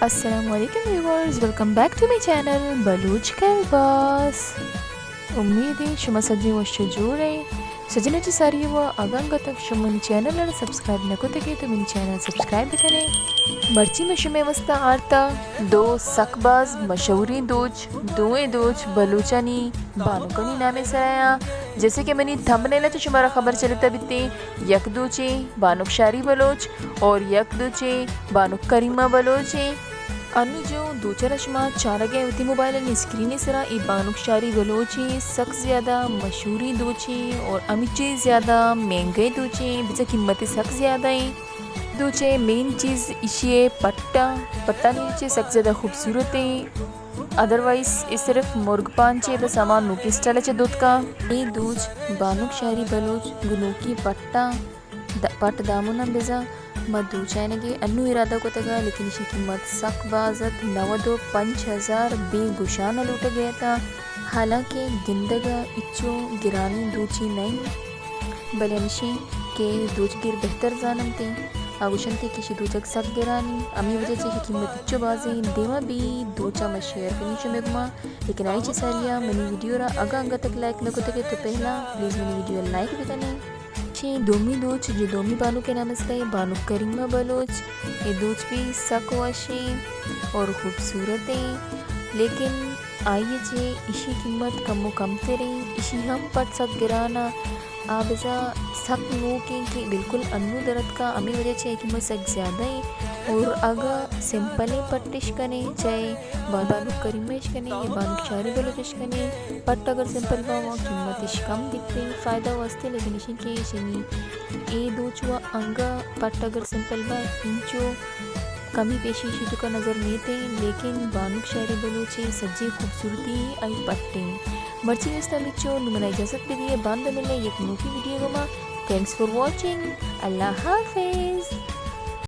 السلام علیکم viewers, welcome back to my channel Baloch کلباس۔ امید ایں شما سجیں وش و جوڑ ایں۔ سجناں چہ ساری ءَ وا اگاں انگت شما منی چینل ءَ سبسکرائب نہ کتگ ئے تو منی چینل سبسکرائب بکن ئے۔ مرچی من شمئے واستا آرتا دو سک باز مشہوریں دوچ، دوئیں دوچ بلوچانی بانکانی نام ءِ سرا اَں۔ جیسے کہ منی تھمبنیل ءَ چہ شمارا خبر چلتا بیتیں، یک دوچیں بانک شاری بلوچ اور یک دوچیں بانک کریمہ بلوچ ایں۔ انو جو دوچ ءَ را شما چارگ ءَ وتی موبائلانی اسکرین ءِ سرا، اے بانک شاری بلوچ ایں، سک زیادہ مشہوریں دوچیں اور ہمچی زیادہ مہنگے دوچیں، بزاں قیمت سک زیادہ ایں۔ دوچ ءِ مین چیز ایشی ءِ پٹاں، پٹانی چہ سک زیادہ خوبصورت ایں۔ ادروائز اے صرف مرگ پانچ ایں، بس ہما نوکیں اسٹائل ءَ چہ دوتکا۔ اے دوچ بانک شاری بلوچ گوں نوکیں پٹاں، د-، پٹ دامناں بزاں ما دوچائینگ ءِ انو ارادہ کتگا، لیکن ایشی قیمت سک باز ات، نود و پنچ ہزار بے گشان ءَ لوٹگ ءَ اتاں، حالانکہ گندگ ءَ ہچو گرانیں دوچے نہ ایں، بلے ہمیشی کہ دوچگر بہتر زاننت ایں، آ گوشنت کہ ایشی دوچگ سک گران ایں، ہمے وجہ چہ ایشی قیمت ہچو باز ایں۔ دیما بی دوچاں ما شیئر کنیں شمئے گوما، لیکن آئی چہ ساری ءَ منی ویڈیو را اگاں انگت لائک نہ کتگ ئے تو پہلا پلیز منی ویڈیو لائک بکن ئے۔ چہ دومی دوچ، جو دومی بانک ءِ نام ءِ سرا ایں، بانک کریمہ بلوچ۔ اے دوچ بھی سک وش ایں اور خوبصورت ایں، لیکن آئی ءَ چہ ایشی قیمت کمو کمتر ایں۔ ایشی ہم پٹ سک گران اَں، آ بزاں سک نوک ایں کہ بالکل انو درتکا، ہمے وجہ چہ آئی قیمت سک زیادہ ایں۔ اور اگاں سمپلیں پٹ اش کن ئے، چاہے با-، بانک کریمہ اش کن ئے یا بانک شاری بلوچ اش کن ئے، پٹ اگر سمپل باں، وَ قیمت اش کم بیت ایں فائدہ واسطے، لیکن ایشی کہ ایشی اے دوچ وا انگا پٹ اگر سمپل باں، انچو کمی پیشی ایشی توکا نظر نیت ایں، لیکن بانک شاری بلوچ ءِ سجیں خوبصورتی آئی پٹ ایں۔ مرچی واستا ہمیچو، نوں منا اجازت بدیے، باندا ملیں یک نوکیں ویڈیو گوما۔ Thanks for watching. اللہ حافظ۔